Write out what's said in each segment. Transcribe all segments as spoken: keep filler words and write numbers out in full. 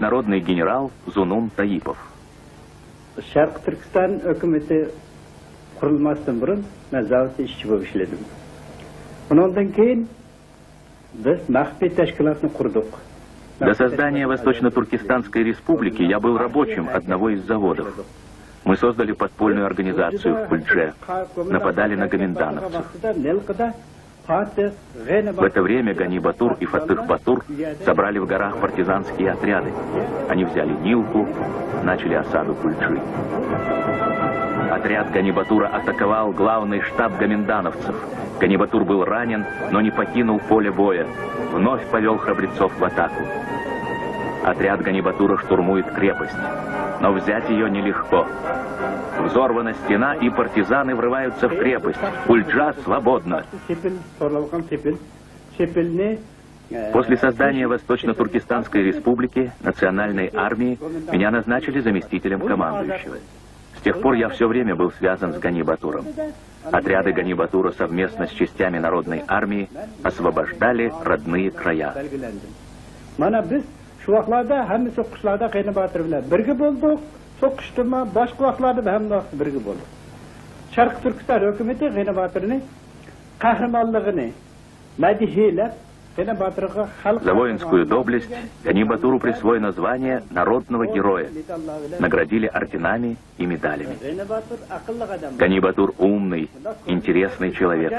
Народный генерал Зунун Таипов. شەرقىي تۈركىستان ھۆكۈمىتى قۇرۇلماستىن بۇرۇن مەن زاۋۇتتا ئىشچى بولۇپ ئىشلىدىم. ئۇنىڭدىن كېيىن بىز مەخپىي تەشكىلاتنى قۇردۇق. До создания Восточно-Туркестанской республики я был рабочим одного из заводов. Мы создали подпольную организацию в Пульдже, нападали на гоминдановцев. В это время Гани Батур и Фатых Батур собрали в горах партизанские отряды. Они взяли Нилку, начали осаду Пульджи. Отряд Гани Батура атаковал главный штаб гоминдановцев. Гани Батур был ранен, но не покинул поле боя. Вновь повел храбрецов в атаку. Отряд Гани Батура штурмует крепость. Но взять ее нелегко. Взорвана стена, и партизаны врываются в крепость. Пульджа свободна. После создания Восточно-Туркестанской республики Национальной армии меня назначили заместителем командующего. С тех пор я все время был связан с Гани Батуром. Отряды Гани Батура совместно с частями Народной армии освобождали родные края. مانا بىز شۇ ۋاقىتلاردا ھەممە سوقۇشلاردا غېنى باتۇر بىلەن بىرگە بولدۇق. سوقۇشتىمۇ باشقا ۋاقىتلاردا ھەممە ۋاقىت بىرگە بولدۇق. شەرقىي تۈركىستان ھۆكۈمىتى غېنى باتۇرنى قەھرىمانلىقىنى مەدھىيەلەپ، غېنى باتۇرغا خەلق За воинскую доблесть Гани Батуру присвоено звание народного героя, наградили орденами и медалями. Гани Батур умный, интересный человек,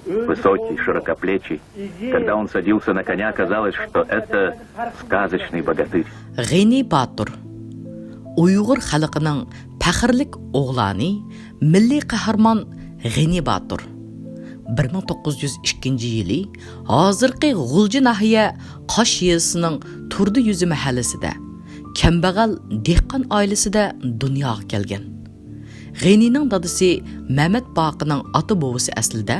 высокий, широкоплечий. Когда он садился на коня, казалось, что это сказочный богатырь. غېنى باتۇر، ئۇيغۇر خەلقىنىڭ پەخىرلىك ئوغلانى، مىللىي قەھرىمان غېنى باتۇر. بىر مىڭ توققۇز يۈز ئىككىنچى يىلى ھازىرقى غۇلجا ناھىيە قاش يېزىسىنىڭ تۇردى يۈزى مەھەللىسىدە، كەمبەغەل دېھقان ئائىلىسىدە دۇنياغا كەلگەن. غېنىنىڭ دادىسى مەمەت باقىنىڭ ئاتا بوۋىسى ئەسلىدە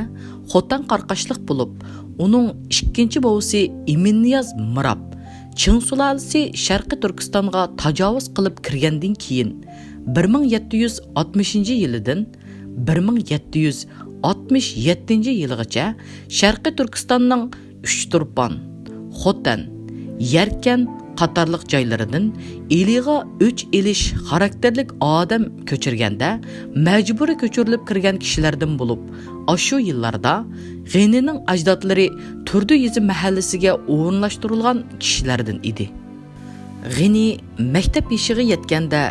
خوتەن قاراقاشلىق بولۇپ، ئۇنىڭ ئىككىنچى بوۋىسى ئىمىننىياز مىراب، چىڭ سۇلالىسى شەرقىي تۈركىستانغا تاجاۋۇز قىلىپ كىرگەندىن كېيىن، بىر مىڭ يەتتە يۈز ئاتمىشىنچى يىلىدىن بىر مىڭ يەتتە يۈز ئاتمىش يەتتىنچى يىلىغىچە شەرقىي تۈركىستاننىڭ ئۇچتۇرپان، خوتەن، يەركەن قاتارلىق جايلىرىدىن ئىلىغا ئۆچ ئېلىش خاراكتېرلىك ئادەم كۆچۈرگەندە مەجبۇرىي كۆچۈرۈلۈپ كىرگەن كىشىلەردىن بولۇپ، ئاشۇ يىللاردا غېنىنىڭ ئەجدادلىرى تۇردى يېزا مەھەللىسىگە ئورۇنلاشتۇرۇلغان كىشىلەردىن ئىدى. غېنى مەكتەپ يېشىغا يەتكەندە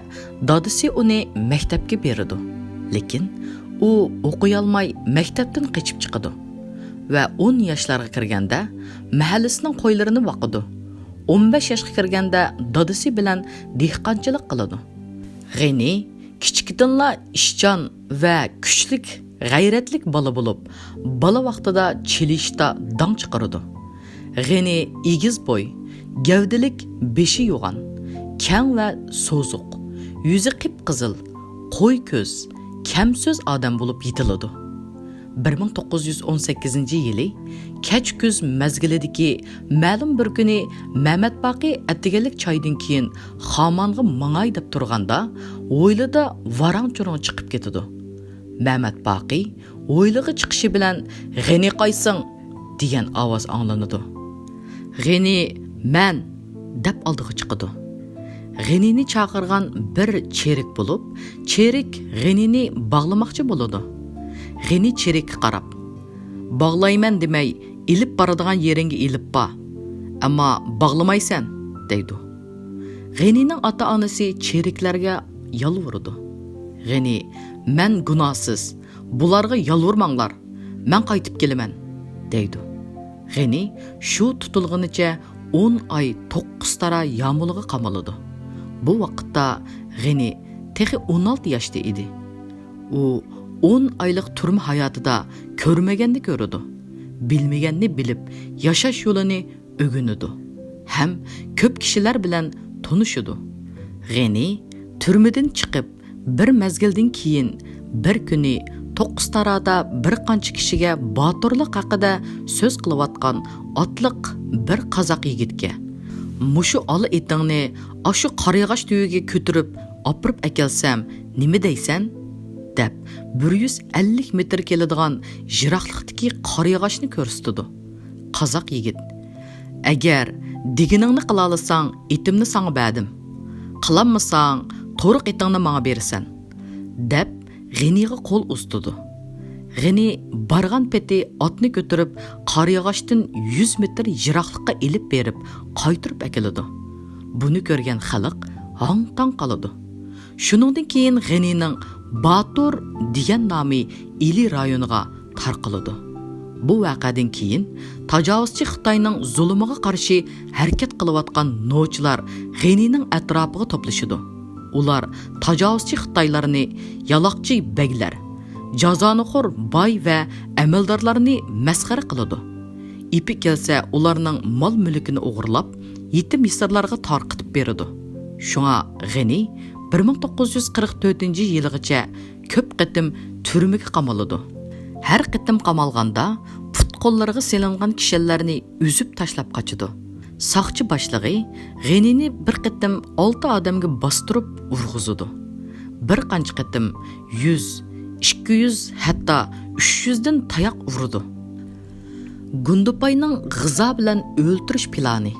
دادىسى ئۇنى مەكتەپكە بېرىدۇ. لېكىن ئۇ ئوقۇيالماي مەكتەپتىن قېچىپ چىقىدۇ ۋە ئون ياشلارغا كىرگەندە مەھەللىسىنىڭ قويلىرىنى باقىدۇ. ئون بەش ياشقا كىرگەندە دادىسى بىلەن دېھقانچىلىق قىلىدۇ. غېنى كىچىكىدىنلا ئىشچان ۋە كۈچلۈك، غەيرەتلىك بالا بولۇپ، بالا ۋاقتىدا چېلىشتا داڭ چىقىرىدۇ. غېنى ئېگىز بوي، گەۋدىلىك، بېشى يوغان، كەڭ ۋە سوزۇق، يۈزى قىپقىزىل، قوي كۆز، كەم سۆز ئادەم بولۇپ يېتىلىدۇ. بىر مىڭ توققۇز يۈز ئون سەككىزىنچى يىلى كەچ كۈز مەزگىلىدىكى مەلۇم بىر كۈنى مەمەت باقى ئەتىگەنلىك چايدىن كېيىن خامانغا ماڭاي دەپ تۇرغاندا، ھويلىدا ۋاراڭ-چۇرۇڭ چىقىپ كېتىدۇ. مەمەت باقى ھويلىغا چىقىشى بىلەن، «غېنى قايسىڭ؟» دېگەن ئاۋاز ئاڭلىنىدۇ. غېنى، «مەن» دەپ ئالدىغا چىقىدۇ. غېنىنى چاقىرغان بىر چېرىك بولۇپ، چېرىك غېنىنى باغلىماقچى بولىدۇ. غېنى چېرىككە قاراپ، «باغلايمەن دېمەي، ئېلىپ بارىدىغان يېرىڭگە ئېلىپ بار، ئەمما باغلىمايسەن» دەيدۇ. غېنىنىڭ ئاتا-ئانىسى چېرىكلەرگە يالۋۇرىدۇ. غېنى، «مەن گۇناھسىز، بۇلارغا يالۋۇرماڭلار، مەن قايتىپ كېلىمەن» دەيدۇ. غېنى شۇ تۇتۇلغىنىچە ئون ئاي توققۇز تارا يامۇلغا قامىلىدۇ. بۇ ۋاقىتتا غېنى تېخى ئون ئالتە ياشتا ئىدى. ئۇ ئون ئايلىق تۈرمە ھاياتىدا كۆرمىگەننى كۆرىدۇ، بىلمىگەننى بىلىپ، ياشاش يولىنى ئۆگىنىدۇ ھەم كۆپ كىشىلەر بىلەن تونۇشىدۇ. غېنى تۈرمىدىن چىقىپ، بىر مەزگىلدىن كېيىن بىر كۈنى توققۇز تارادا بىر قانچە كىشىگە باتۇرلۇق ھەققىدە سۆز قىلىۋاتقان ئاتلىق بىر قازاق يىگىتكە، «مۇشۇ ئالا ئېتىڭنى ئاشۇ قارىياغاچ تۈۋىگە كۆتۈرۈپ ئاپىرىپ ئەكەلسەم نېمە دەيسەن؟» دەپ، بىر يۈز ئەللىك مېتىر كېلىدىغان يىراقلىقتىكى قارىياغاچنى كۆرسىتىدۇ. قازاق يىگىت، «ئەگەر دېگىنىڭنى قىلالىساڭ، ئېتىمنى ساڭا بەردىم. قىلالمىساڭ، تورۇق ئېتىڭنى ماڭا بېرىسەن» دەپ، غېنىيغا قول ئۇزىتىدۇ. غېنىي بارغان پېتى ئاتنى كۆتۈرۈپ، قارىياغاچتىن يۈز مېتىر يىراقلىققا ئېلىپ بېرىپ، قايتۇرۇپ ئەكېلىدۇ. بۇنى كۆرگەن خەلق ھاڭ-تاڭ قالىدۇ. شۇنىڭدىن كېيىن غېنىينىڭ باتۇر دېگەن نامى ئىلى رايونىغا تارقىلىدۇ. بۇ ۋەقەدىن كېيىن تاجاۋۇزچى خىتاينىڭ زۇلۇمىغا قارشى ھەرىكەت قىلىۋاتقان نوچىلار غېنىينىڭ ئەتراپىغا توپلىشىدۇ. ئۇلار تاجاۋۇزچى خىتايلارنى يالاقچى بەگلەر، جازانىخور باي ۋە ئەمەلدارلارنى مەسخىرە قىلىدۇ. ئېپى كەلسە ئۇلارنىڭ مال-مۈلكىنى ئوغرىلاپ، يېتىم-يېسىرلارغا تارقىتىپ بېرىدۇ. شۇڭا غېنىي بىر مىڭ توققۇز يۈز قىرىق تۆتىنچى يىلىغىچە كۆپ قېتىم تۈرمىگە قامىلىدۇ. ھەر قېتىم قامالغاندا پۇت-قوللىرىغا سېلىنغان كىشەنلەرنى ئۈزۈپ تاشلاپ قاچىدۇ. ساقچى باشلىقى غېنىينى بىر قېتىم ئالتە ئادەمگە باستۇرۇپ ئۇرغۇزىدۇ. بىر قانچە قېتىم يۈز، ئىككى يۈز، ھەتتا ئۈچ يۈزدىن تاياق ئۇرىدۇ. گۇندىپاينىڭ غىزا بىلەن ئۆلتۈرۈش پىلانى.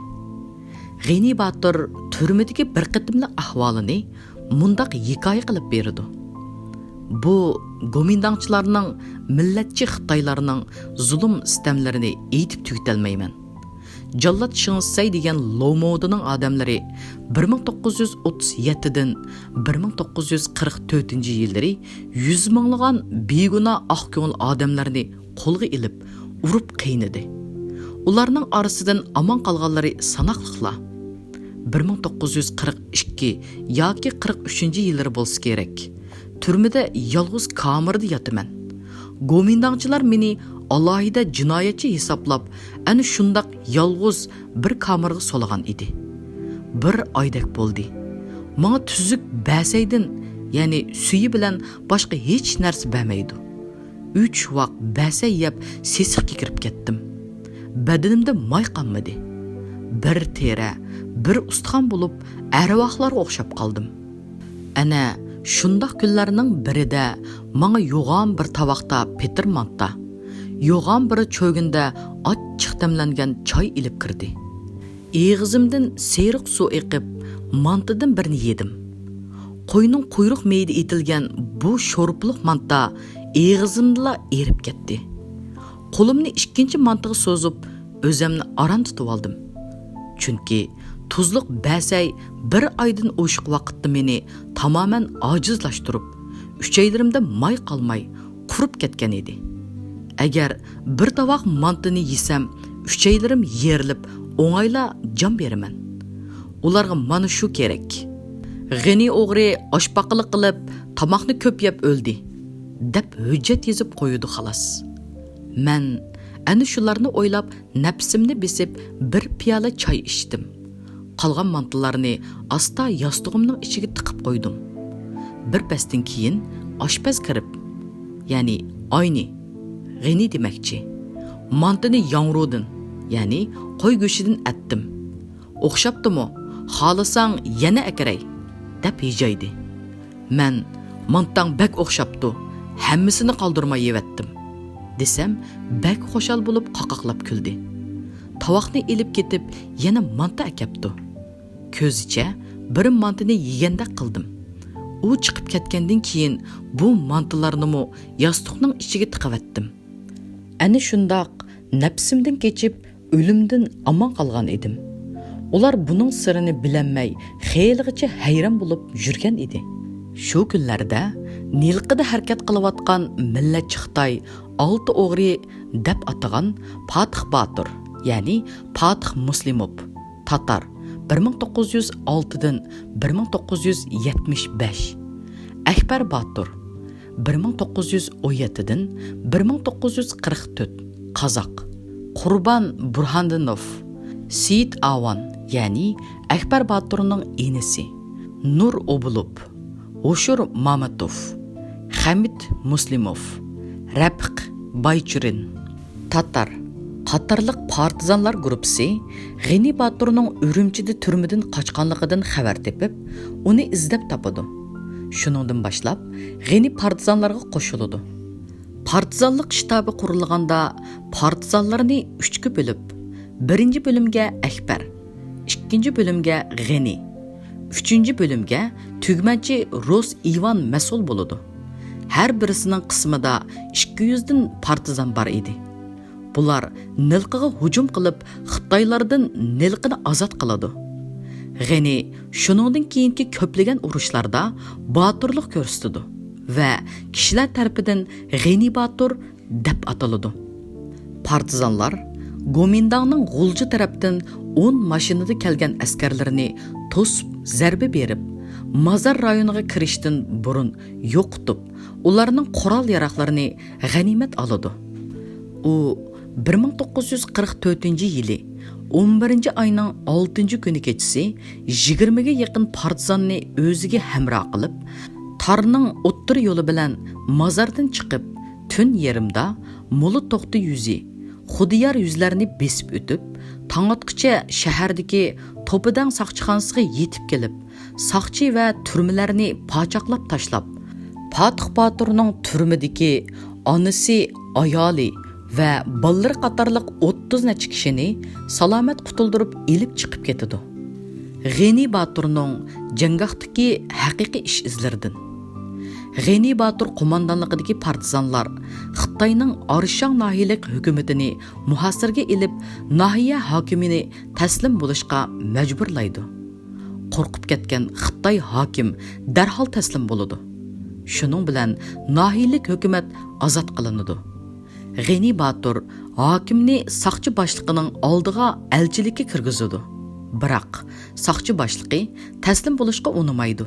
غېنى باتۇر تۈرمىدىكى بىر قېتىملىق ئەھۋالىنى مۇنداق ھېكايە قىلىپ بېرىدۇ: «بۇ گومىنداڭچىلارنىڭ، مىللەتچى خىتايلارنىڭ زۇلۇم-سىتەملىرىنى ئېيتىپ تۈگىتەلمەيمەن. جاللات شېڭ شىسەي دېگەن لومودىنىڭ ئادەملىرى بىر مىڭ توققۇز يۈز ئوتتۇز يەتتىدىن بىر مىڭ توققۇز يۈز قىرىق تۆتىنچى يىللىرى يۈز مىڭلىغان بىگۇناھ ئاق كۆڭۈل ئادەملەرنى قولغا ئېلىپ، ئۇرۇپ قىينىدى. ئۇلارنىڭ ئارىسىدىن ئامان قالغانلىرى ساناقلىقلا. بىر مىڭ توققۇز يۈز قىرىق ئىككى ياكى قىرىق ئۈچىنچى يىللىرى بولسا كېرەك. تۈرمىدە يالغۇز كامېردا ياتىمەن. گومىنداڭچىلار مېنى ئالاھىدە جىنايەتچى ھېسابلاپ، ئەنە شۇنداق يالغۇز بىر كامېرغا سولىغان ئىدى. بىر ئايدەك بولدى. ماڭا تۈزۈك بەسەيدىن، يەنى سۈيى بىلەن باشقا ھېچ نەرسە بەرمەيدۇ. ئۈچ ۋاق بەسەي يەپ سېسىق كېكىرىپ كەتتىم. بەدىنىمدە ماي قالمىدى. بىر تېرە، بىر ئۇستىخان بولۇپ، ئەرۋاھلارغا ئوخشاپ قالدىم. ئەنە شۇنداق كۈنلەرنىڭ بىرىدە ماڭا يوغان بىر تاۋاقتا پېتىر مانتا، يوغان بىر چۆگۈندە ئاچچىق دەملەنگەن چاي ئېلىپ كىردى. ئېغىزىمدىن سېرىق سۇ ئېقىپ، مانتىدىن بىرنى يېدىم. قوينىڭ قۇيرۇق مېيىدە ئېتىلگەن بۇ شورپىلىق مانتا ئېغىزىمدىلا ئېرىپ كەتتى. قولۇمنى ئىككىنچى مانتىغا سوزۇپ، ئۆزۈمنى ئاران تۇتۇۋالدىم. چۈنكى تۇزلۇق بەسەي بىر ئايدىن ئوشۇق ۋاقىتتا مېنى تامامەن ئاجىزلاشتۇرۇپ، ئۈچەيلىرىمدە ماي قالماي، قۇرۇپ كەتكەن ئىدى. ئەگەر بىر تاۋاق مانتىنى يېسەم، ئۈچەيلىرىم يېرىلىپ، ئوڭايلا جان بېرىمەن. ئۇلارغا مانا شۇ كېرەك. غېنى ئوغرى ئاشپاقىلىق قىلىپ، تاماقنى كۆپ يەپ ئۆلدى، دەپ ھۆججەت يېزىپ قويىدۇ، خالاس. مەن ئەنە شۇلارنى ئويلاپ، نەپسىمنى بېسىپ، بىر پىيالە چاي ئىچتىم. قالغان مانتىلارنى ئاستا ياستۇقۇمنىڭ ئىچىگە تىقىپ قويدۇم. بىر پەستىن كېيىن ئاشپەز كىرىپ، يەنى ئاينى، غېنى دېمەكچى، مانتىنى ياڭرۇدىن، يەنى قوي گۆشىدىن ئەتتىم. «ئوخشاپتىمۇ؟ خالىساڭ يەنە ئەكىرەي» دەپ ھىجايدى. مەن «مانتاڭ بەك ئوخشاپتۇ، ھەممىسىنى قالدۇرماي يەۋەتتىم» دېسەم، بەك خۇشال بولۇپ قاقاقلاپ كۈلدى. تاۋاقنى ئېلىپ كېتىپ، يەنە مانتا ئەكەپتۇ. كۆزىچە بىر مانتىنى يېگەندەك قىلدىم. ئۇ چىقىپ كەتكەندىن كېيىن، بۇ مانتىلارنىمۇ ياستۇقنىڭ ئىچىگە تىقىۋەتتىم. ئەنە شۇنداق نەپسىمدىن كېچىپ، ئۆلۈمدىن ئامان قالغان ئىدىم. ئۇلار بۇنىڭ سىرىنى بىلەلمەي، خېلىغىچە ھەيران بولۇپ يۈرگەن ئىدى. شۇ كۈنلەردە نىلقىدا ھەرىكەت قىلىۋاتقان مىللەتچى خىتاي ئالتە ئوغرى دەپ ئاتىغان پاتىخ باتۇر، يەنى پاتىخ مۇسلىموف، تاتار، بىر مىڭ توققۇز يۈز ئالتىدىن بىر مىڭ توققۇز يۈز يەتمىش بەش، ئەكبەر باتۇر، بىر مىڭ توققۇز يۈز ئون يەتتىدىن بىر مىڭ توققۇز يۈز قىرىق تۆت، قازاق، قۇربان بۇرھاندىنوف، سېيىت ئاۋان، يەنى ئەكبەر باتۇرنىڭ ئىنىسى، نۇر ئوبۇلوف، ھوشۇر ماماتوف، خەمىت مۇسلىموف، رەپىق بايچۇرىن، تاتار قاتارلىق پارتىزانلار گۇرۇپپىسى غېنى باتۇرنىڭ ئۈرۈمچىدە تۈرمىدىن قاچقانلىقىدىن خەۋەر تېپىپ، ئۇنى ئىزدەپ تاپىدۇ. شۇنىڭدىن باشلاپ، غېنى پارتىزانلارغا قوشۇلىدۇ. پارتىزانلىق شتابى قۇرۇلغاندا، پارتىزانلارنى ئۈچكە بۆلۈپ، بىرىنچى بۆلۈمگە ئەكبەر، ئىككىنچى بۆلۈمگە غېنى، ئۈچىنچى بۆلۈمگە تۈگمەنچى رۇس ئىۋان مەسئۇل بولىدۇ. ھەر بىرسىنىڭ قىسمىدا ئىككى يۈزدىن پارتىزان بار ئىدى. بۇلار نىلقىغا ھۇجۇم قىلىپ، خىتايلاردىن نىلقىنى ئازاد قىلىدۇ. غېنى شۇنىڭدىن كېيىنكى كۆپلىگەن ئۇرۇشلاردا باتۇرلۇق كۆرسىتىدۇ ۋە كىشىلەر تەرىپىدىن غېنى باتۇر دەپ ئاتىلىدۇ. پارتىزانلار گومىنداڭنىڭ غۇلجا تەرەپتىن ئون ماشىنىدا كەلگەن ئەسكەرلىرىنى توسۇپ، زەربە بېرىپ، مازار رايونىغا كىرىشتىن بۇرۇن يوقىتىپ، ئۇلارنىڭ قورال-ياراغلىرىنى غەنىيمەت ئالىدۇ. ئۇ بىر مىڭ توققۇز يۈز قىرىق تۆتىنچى يىلى ئون بىرىنچى ئاينىڭ ئالتىنچى كۈنى كېچىسى يىگىرمىگە يېقىن پارتىزاننى ئۆزىگە ھەمراھ قىلىپ، تارنىڭ ئوتتۇرا يولى بىلەن مازاردىن چىقىپ، تۈن يېرىمدا مولاتوختى يۈزى، خۇدىيار يۈزلەرنى بېسىپ ئۆتۈپ، تاڭ ئاتقۇچە شەھەردىكى توپىدەڭ ساقچىخانىسىغا يېتىپ كېلىپ، ساقچى ۋە تۈرمىلەرنى پاچاقلاپ تاشلاپ، پاتىخ باتۇرنىڭ تۈرمىدىكى ئانىسى، ئايالى ۋە بالىلىرى قاتارلىق ئوتتۇز نەچچە كىشىنى سالامەت قۇتۇلدۇرۇپ ئېلىپ چىقىپ كېتىدۇ. غېنى باتۇرنىڭ جەڭگاھتىكى ھەقىقىي ئىش-ئىزلىرىدىن. غېنى باتۇر قوماندانلىقىدىكى پارتىزانلار خىتاينىڭ ئارشاڭ ناھىيەلىك ھۆكۈمىتىنى مۇھاسىرىگە ئېلىپ، ناھىيە ھاكىمىنى تەسلىم بولۇشقا مەجبۇرلايدۇ. قورقۇپ كەتكەن خىتاي ھاكىم دەرھال تەسلىم بولىدۇ. شۇنىڭ بىلەن ناھىيەلىك ھۆكۈمەت ئازاد قىلىنىدۇ. غېنى باتۇر ھاكىمنى ساقچى باشلىقىنىڭ ئالدىغا ئەلچىلىككە كىرگۈزىدۇ. بىراق، ساقچى باشلىقى تەسلىم بولۇشقا ئۇنىمايدۇ.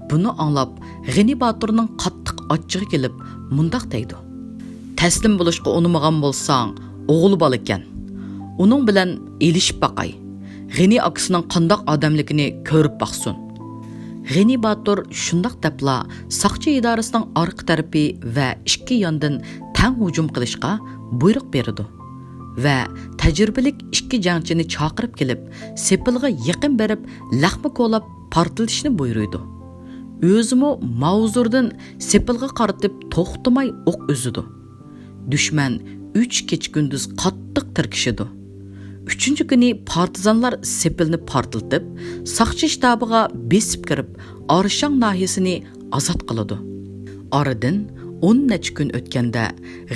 بۇنى ئاڭلاپ، غېنى باتۇرنىڭ قاتتىق ئاچچىقى كېلىپ، مۇنداق دەيدۇ: «تەسلىم بولۇشقا ئۇنىمىغان بولساڭ، ئوغۇل بالىكەن. ئۇنىڭ بىلەن ئېلىشىپ باقاي. غېنى ئاكىسىنىڭ قانداق ئادەملىكىنى كۆرۈپ باقسۇن.» غېنى باتۇر شۇنداق دەپلا ساقچى ئىدارىسىنىڭ ئارقا تەرىپى ۋە ئىككى ياندىن تەڭ ھۇجۇم قىلىشقا بۇيرۇق بېرىدۇ ۋە تەجرىبىلىك ئىككى جەڭچىنى چاقىرىپ كېلىپ، سېپىلغا يېقىن بېرىپ، لەخمە كولاپ پارتلىتىشنى بۇيرۇيدۇ. ئۆزىمۇ ماۋزۇردىن سېپىلغا قارىتىپ توختىماي ئوق ئۈزىدۇ. دۈشمەن ئۈچ كېچە-كۈندۈز قاتتىق تىركىشىدۇ. ئۈچىنچى كۈنى پارتىزانلار سېپىلنى پارتلىتىپ، ساقچى شتابىغا بېسىپ كىرىپ، ئارشاڭ ناھىيەسىنى ئازاد قىلىدۇ. ئارىدىن ئون نەچچە كۈن ئۆتكەندە،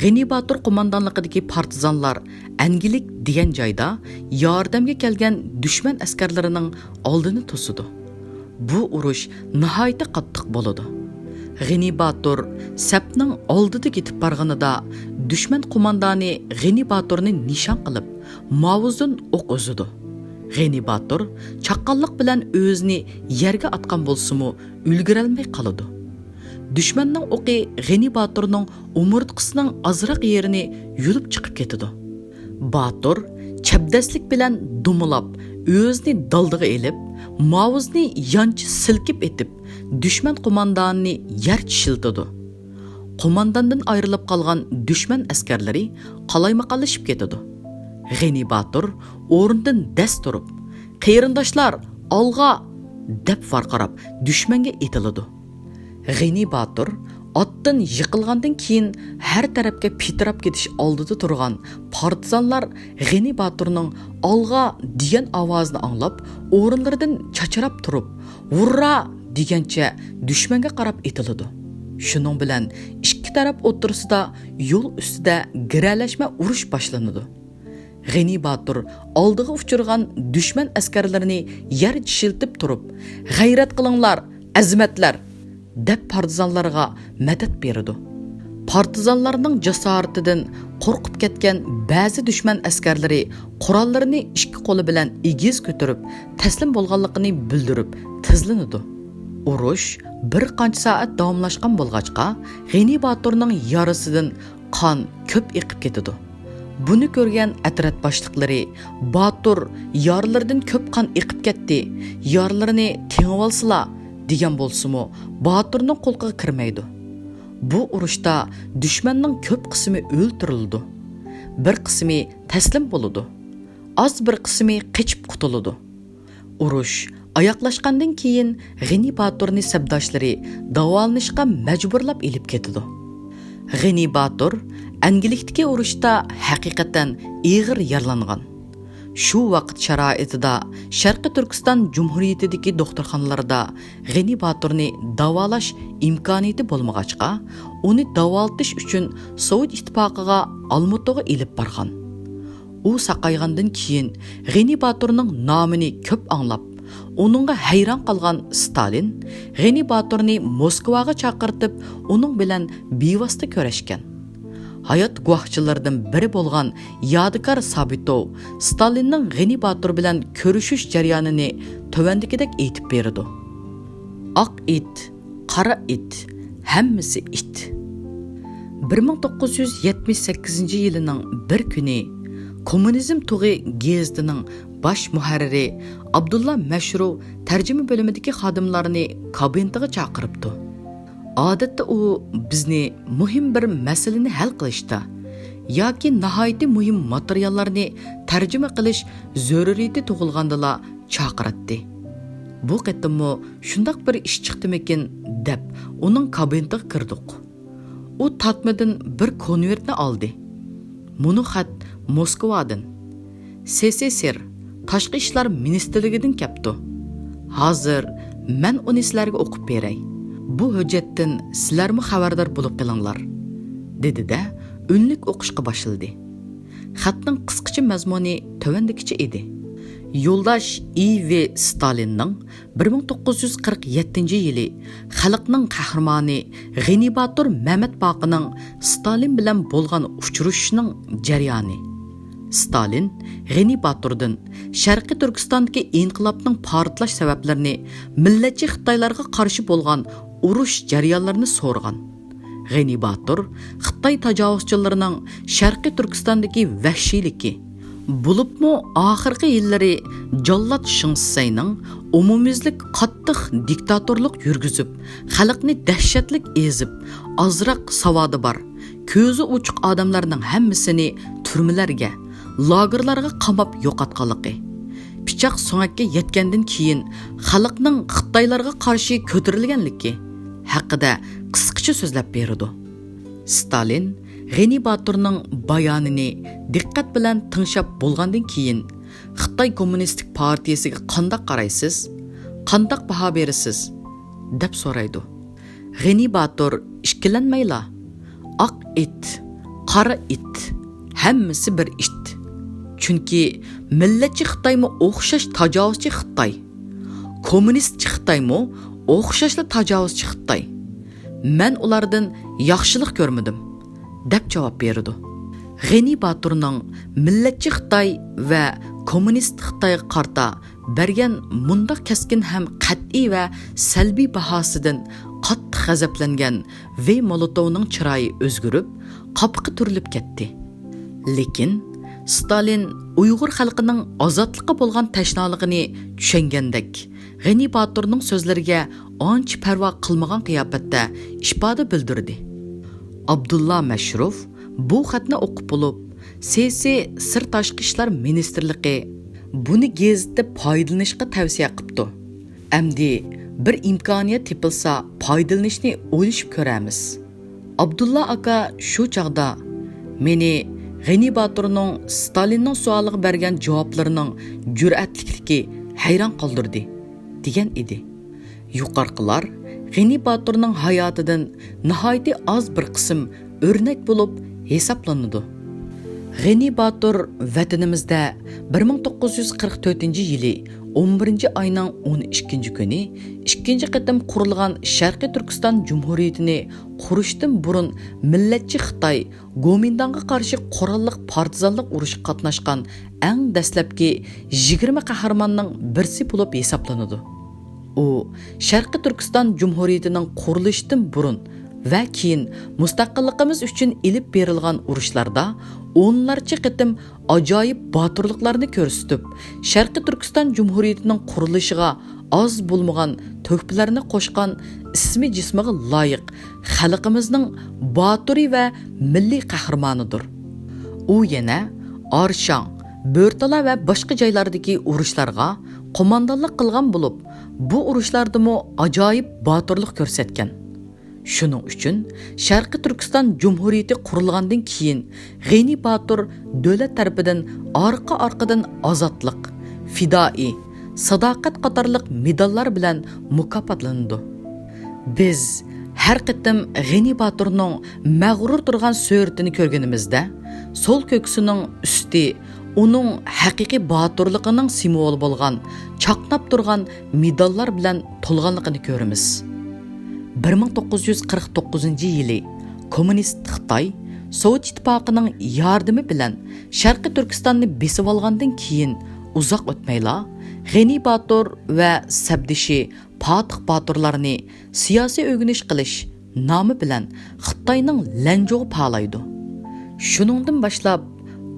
غېنى باتۇر قوماندانلىقىدىكى پارتىزانلار ئەنگىلىك دېگەن جايدا ياردەمگە كەلگەن دۈشمەن ئەسكەرلىرىنىڭ ئالدىنى توسىدۇ. بۇ ئۇرۇش ناھايىتى قاتتىق بولىدۇ. غېنى باتۇر سەپنىڭ ئالدىدا كېتىپ بارغىنىدا، دۈشمەن قوماندانى غېنى باتۇرنى نىشان قىلىپ، ماۋزۇدىن ئوق ئۈزىدۇ. غېنى باتۇر چاققانلىق بىلەن ئۆزىنى يەرگە ئاتقان بولسىمۇ، ئۈلگۈرەلمەي قالىدۇ. دۈشمەننىڭ ئوقى غېنى باتۇرنىڭ ئومۇرتقىسىنىڭ ئازراق يېرىنى يۇلۇپ چىقىپ كېتىدۇ. باتۇر چەبدەسلىك بىلەن دومىلاپ، ئۆزىنى دالدىغا ئېلىپ، ماۋزۇنى يانچە سىلكىپ ئېتىپ، دۈشمەن قوماندانىنى يەر چىشلىتىدۇ. قومانداندىن ئايرىلىپ قالغان دۈشمەن ئەسكەرلىرى قالايمىقانلىشىپ كېتىدۇ. غېنى باتۇر ئورنىدىن دەس تۇرۇپ، «قېرىنداشلار، ئالغا!» دەپ ۋارقىراپ، دۈشمەنگە ئېتىلىدۇ. غېنى باتۇر ئاتتىن يىقىلغاندىن كېيىن، ھەر تەرەپكە پىتىراپ كېتىش ئالدىدا تۇرغان پارتىزانلار غېنى باتۇرنىڭ «ئالغا!» دېگەن ئاۋازىنى ئاڭلاپ، ئورۇنلىرىدىن چاچراپ تۇرۇپ، «ھۇررا!» دېگەنچە دۈشمەنگە قاراپ ئېتىلىدۇ. شۇنىڭ بىلەن ئىككى تەرەپ ئوتتۇرىسىدا يول ئۈستىدە گىرەلەشمە ئۇرۇش باشلىنىدۇ. غېنى باتۇر ئالدىغا ئۇچرىغان دۈشمەن ئەسكەرلىرىنى يەر چىشلىتىپ تۇرۇپ، «غەيرەت قىلىڭلار، ئەزىمەتلەر!» دەپ پارتىزانلارغا مەدەت بېرىدۇ. پارتىزانلارنىڭ جاسارىتىدىن قورقۇپ كەتكەن بەزى دۈشمەن ئەسكەرلىرى قوراللىرىنى ئىككى قولى بىلەن ئېگىز كۆتۈرۈپ، تەسلىم بولغانلىقىنى بىلدۈرۈپ تېزلىنىدۇ. ئۇرۇش بىر قانچە سائەت داۋاملاشقان بولغاچقا، غېنى باتۇرنىڭ يارىسىدىن قان كۆپ ئېقىپ كېتىدۇ. بۇنى كۆرگەن ئەترەت باشلىقلىرى «باتۇر، يارىلىرىدىن كۆپ قان ئېقىپ كەتتى، يارىلىرىنى تېڭىۋالسىلا» دېگەن بولسىمۇ، باتۇرنىڭ قۇلىقىغا كىرمەيدۇ. بۇ ئۇرۇشتا دۈشمەننىڭ كۆپ قىسمى ئۆلتۈرۈلىدۇ، بىر قىسمى تەسلىم بولىدۇ، ئاز بىر قىسمى قېچىپ قۇتۇلىدۇ. ئۇرۇش ئاياغلاشقاندىن كېيىن، غېنى باتۇرنى سەپداشلىرى داۋالىنىشقا مەجبۇرلاپ ئېلىپ كېتىدۇ. غېنى باتۇر ئەنگلىكتىكى ئۇرۇشتا ھەقىقەتەن ئېغىر يارىلانغان. شۇ ۋاقىت شارائىتىدا شەرقىي تۈركىستان جۇمھۇرىيىتىدىكى دوختۇرخانىلاردا غېنى باتۇرنى داۋالاش ئىمكانىيىتى بولمىغاچقا، ئۇنى داۋالىتىش ئۈچۈن سوۋېت ئىتتىپاقىغا ئالمۇتىغا ئېلىپ بارغان. ئۇ ساقايغاندىن كېيىن، غېنى باتۇرنىڭ نامىنى كۆپ ئاڭلاپ، ئۇنىڭغا ھەيران قالغان ستالىن غېنى باتۇرنى موسكۋاغا چاقىرتىپ، ئۇنىڭ بىلەن بىۋاسىتە كۆرۈشكەن. ھايات گۇۋاھچىلىرىدىن بىرى بولغان يادىكار سابىتوۋ ستالىننىڭ غېنى باتۇر بىلەن كۆرۈشۈش جەريانىنى تۆۋەندىكىدەك ئېيتىپ بېرىدۇ. ئاق ئىت، قارا ئىت، ھەممىسى ئىت. بىر مىڭ توققۇز يۈز يەتمىش سەككىزىنچى يىلىنىڭ بىر كۈنى كوممۇنىزم تۇغى گېزىتىنىڭ باش مۇھەررىرى ئابدۇللا مەشرۇ تەرجىمە بۆلۈمىدىكى خادىملارنى كابىنېتىغا چاقىرىپتۇ. ئادەتتە ئۇ بىزنى مۇھىم بىر مەسىلىنى ھەل قىلىشتا ياكى ناھايىتى مۇھىم ماتېرىياللارنى تەرجىمە قىلىش زۆرۈرىيىتى تۇغۇلغاندىلا چاقىراتتى. بۇ قېتىممۇ شۇنداق بىر ئىش چىقتىمىكىن دەپ ئۇنىڭ كابىنېتىغا كىردۇق. ئۇ تارتمىدىن بىر كونۋېرتنى ئالدى. مۇنۇ خەت موسكۋادىن، سېسېسېر تاشقى ئىشلار مىنىستىرلىكىدىن كەپتۇ. ھازىر مەن ئۇنى سىلەرگە ئوقۇپ بېرەي. بۇ ھۆججەتتىن سىلەرمۇ خەۋەردار بولۇپ قېلىڭلار، دېدى-دە، ئۈنلۈك ئوقۇشقا باشلىدى. خەتنىڭ قىسقىچە مەزمۇنى تۆۋەندىكىچە ئىدى. يولداش ئى ۋې ستالىننىڭ بىر مىڭ توققۇز يۈز قىرىق يەتتىنچى يىلى خەلقنىڭ قەھرىمانى غېنى باتۇر مەمەت باقىنىڭ ستالىن بىلەن بولغان ئۇچرىشىشىنىڭ جەريانى. ستالىن غېنى باتۇردىن شەرقىي تۈركىستاندىكى ئىنقىلابنىڭ پارتلاش سەۋەبلىرىنى مىللەتچى خىتايلارغا قارشى بولغان ئۇرۇش جەريانلىرىنى سورىغان. غېنى باتۇر خىتاي تاجاۋۇزچىلىرىنىڭ شەرقىي تۈركىستاندىكى ۋەھشىيلىكى، بولۇپمۇ ئاخىرقى يىللىرى جاللات شېڭ شىسەينىڭ ئومۇميۈزلۈك قاتتىق دىكتاتورلۇق يۈرگۈزۈپ، خەلقنى دەھشەتلىك ئېزىپ، ئازراق ساۋادى بار، كۆزى ئوچۇق ئادەملەرنىڭ ھەممىسىنى تۈرمىلەرگە، لاگېرلارغا قاماپ يوقاتقانلىقى، پىچاق سۆڭەككە يەتكەندىن كېيىن خەلقنىڭ خىتايلارغا قارشى كۆتۈرۈلگەنلىكى ھەققىدە قىسقىچە سۆزلەپ بېرىدۇ. ستالىن غېنى باتۇرنىڭ بايانىنى دىققەت بىلەن تىڭشاپ بولغاندىن كېيىن، خىتاي كوممۇنىستىك پارتىيىسىگە قانداق قارايسىز؟ قانداق باھا بېرىسىز؟ دەپ سورايدۇ. غېنى باتۇر ئىككىلەنمەيلا، ئاق ئىت، قارا ئىت، ھەممىسى بىر ئىت. چۈنكى مىللەتچى خىتايمۇ ئوخشاش تاجاۋۇزچى خىتاي. كوممۇنىستچى خىتايمۇ ئوخشاشلا تاجاۋۇزچى خىتاي. مەن ئۇلاردىن ياخشىلىق كۆرمىدىم، دەپ جاۋاب بېرىدۇ. غېنى باتۇرنىڭ مىللەتچى خىتاي ۋە كوممۇنىست خىتايغا قارىتا بەرگەن مۇنداق كەسكىن ھەم قەتئىي ۋە سەلبىي باھاسىدىن قاتتىق غەزەپلەنگەن ۋې مولوتوۋنىڭ چىرايى ئۆزگىرىپ، قاپىقى تۈرۈلۈپ كەتتى. لېكىن ستالىن ئۇيغۇر خەلقىنىڭ ئازادلىققا بولغان تەشنالىقىنى چۈشەنگەندەك، غېنى باتۇرنىڭ سۆزلىرىگە ئانچە پەرۋا قىلمىغان قىياپەتتە ئىپادە بىلدۈردى. ئابدۇللا مەشروف بۇ خەتنى ئوقۇپ بولۇپ، سېسى سىرت تاشقى ئىشلار مىنىستىرلىقى بۇنى گېزىتتە پايدىلىنىشقا تەۋسىيە قىپتۇ. ئەمدى بىر ئىمكانىيەت تېپىلسا، پايدىلىنىشنى ئويلىشىپ كۆرەرمىز. ئابدۇللا ئاكا شۇ چاغدا مېنى غېنى باتۇرنىڭ ستالىننىڭ سوئالىغا بەرگەن جاۋابلىرىنىڭ جۈرئەتلىكلىكى ھەيران قالدۇردى، دېگەن ئىدى. يۇقىرىقىلار غېنى باتۇرنىڭ ھاياتىدىن ناھايىتى ئاز بىر قىسىم ئۆرنەك بولۇپ ھېسابلىنىدۇ. غېنى باتۇر ۋەتىنىمىزدە بىر مىڭ توققۇز يۈز قىرىق تۆتىنچى يىلى ئون بىرىنچى ئاينىڭ ئون ئىككىنچى كۈنى ئىككىنچى قېتىم قۇرۇلغان شەرقىي تۈركىستان جۇمھۇرىيىتىنى قۇرۇشتىن بۇرۇن مىللەتچى خىتاي گومىنداڭغا قارشى قوراللىق پارتىزانلىق ئۇرۇشىغا قاتناشقان ئەڭ دەسلەپكى يىگىرمە قەھرىماننىڭ بىرسى بولۇپ ھېسابلىنىدۇ. ئۇ شەرقىي تۈركىستان جۇمھۇرىيىتىنىڭ قۇرۇلۇشىدىن بۇرۇن ۋە كېيىن مۇستەقىللىقىمىز ئۈچۈن ئېلىپ بېرىلغان ئۇرۇشلاردا ئونلارچە قېتىم ئاجايىپ باتۇرلۇقلارنى كۆرسىتىپ، شەرقىي تۈركىستان جۇمھۇرىيىتىنىڭ قۇرۇلۇشىغا ئاز بولمىغان تۆھپىلەرنى قوشقان ئىسمى جىسمىغا لايىق خەلقىمىزنىڭ باتۇرى ۋە مىللىي قەھرىمانىدۇر. ئۇ يەنە ئارشاڭ، بۆرتالا ۋە باشقا جايلاردىكى ئۇرۇشلارغا قوماندانلىق قىلغان بولۇپ، بۇ ئۇرۇشلاردىمۇ ئاجايىپ باتۇرلۇق كۆرسەتكەن. شۇنىڭ ئۈچۈن شەرقىي تۈركىستان جۇمھۇرىيىتى قۇرۇلغاندىن كېيىن غېنى باتۇر دۆلەت تەرىپىدىن ئارقا-ئارقىدىن ئازادلىق، پىدائىي، ساداقەت قاتارلىق مېداللار بىلەن مۇكاپاتلىنىدۇ. بىز ھەر قېتىم غېنى باتۇرنىڭ مەغرۇر تۇرغان سۈرىتىنى كۆرگىنىمىزدە، سول كۆكسىنىڭ ئۈستى ئۇنىڭ ھەقىقىي باتۇرلۇقىنىڭ سىمۋولى بولغان چاقناپ تۇرغان مېداللار بىلەن تولغانلىقىنى كۆرىمىز. بىر مىڭ توققۇز يۈز قىرىق توققۇزىنچى يىلى كوممۇنىست خىتاي سوۋېت ئىتتىپاقىنىڭ ياردىمى بىلەن شەرقىي تۈركىستاننى بېسىۋالغاندىن كېيىن ئۇزاق ئۆتمەيلا، غېنى باتۇر ۋە سەپدىشى پاتىخ باتۇرلارنى سىياسىي ئۆگىنىش قىلىش نامى بىلەن خىتاينىڭ لەنجۇغا پالايدۇ. شۇنىڭدىن باشلاپ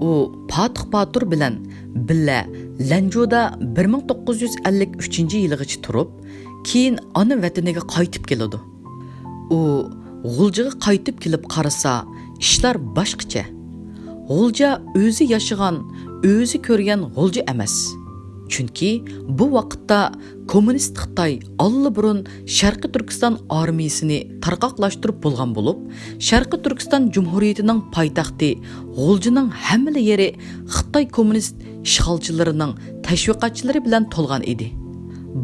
ئۇ پاتىخ باتۇر بىلەن بىللە لەنجۇدا بىر مىڭ توققۇز يۈز ئەللىك ئۈچىنچى يىلىغىچە تۇرۇپ، كېيىن ئانا ۋەتىنىگە قايتىپ كېلىدۇ. ئۇ غۇلجىغا قايتىپ كېلىپ قارىسا، ئىشلار باشقىچە. غۇلجا ئۆزى ياشىغان، ئۆزى كۆرگەن غۇلجا ئەمەس. چۈنكى بۇ ۋاقىتتا كوممۇنىست خىتاي ئاللىبۇرۇن شەرقىي تۈركىستان ئارمىيىسىنى تارقاقلاشتۇرۇپ بولغان بولۇپ، شەرقىي تۈركىستان جۇمھۇرىيىتىنىڭ پايتەختى غۇلجىنىڭ ھەممىلا يېرى خىتاي كوممۇنىست ئىشغالچىلىرىنىڭ تەشۋىقاتچىلىرى بىلەن تولغان ئىدى.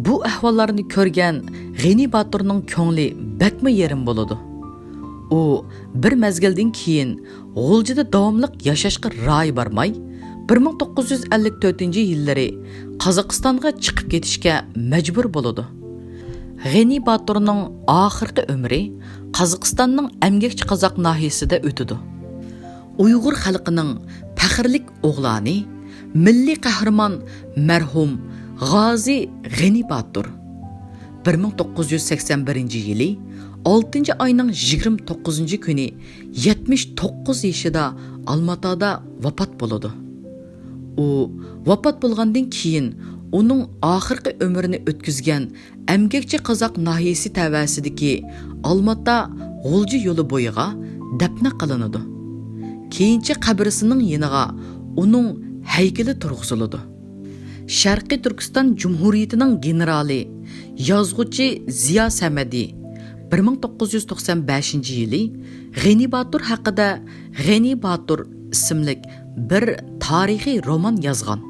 بۇ ئەھۋاللارنى كۆرگەن غېنى باتۇرنىڭ كۆڭلى بەكمۇ يېرىم بولىدۇ. ئۇ بىر مەزگىلدىن كېيىن غۇلجىدا داۋاملىق ياشاشقا رايى بارماي، بىر مىڭ توققۇز يۈز ئەللىك تۆتىنچى يىللىرى قازاقىستانغا چىقىپ كېتىشكە مەجبۇر بولىدۇ. غېنى باتۇرنىڭ ئاخىرقى ئۆمرى قازاقىستاننىڭ ئەمگەكچى قازاق ناھىيەسىدە ئۆتىدۇ. ئۇيغۇر خەلقىنىڭ پەخىرلىك ئوغلانى، مىللىي قەھرىمان مەرھۇم غازى غېنى باتۇر بىر مىڭ توققۇز يۈز سەكسەن بىرىنچى يىلى ئالتىنچى ئاينىڭ يىگىرمە توققۇزىنچى كۈنى يەتمىش توققۇز يېشىدا ئالماتادا ۋاپات بولىدۇ. ئۇ ۋاپات بولغاندىن كېيىن ئۇنىڭ ئاخىرقى ئۆمرىنى ئۆتكۈزگەن ئەمگەكچى قازاق ناھىيەسى تەۋەسىدىكى ئالماتا غۇلجا يولى بويىغا دەپنە قىلىنىدۇ. كېيىنچە قەبرىسىنىڭ يېنىغا ئۇنىڭ ھەيكىلى تۇرغۇزۇلىدۇ. شەرقىي تۈركىستان جۇمھۇرىيىتىنىڭ گېنېرالى، يازغۇچى زىيا سەمەدى بىر مىڭ توققۇز يۈز توقسان بەشىنچى يىلى غېنى باتۇر ھەققىدە غېنى باتۇر ئىسىملىك بىر تارىخىي رومان يازغان.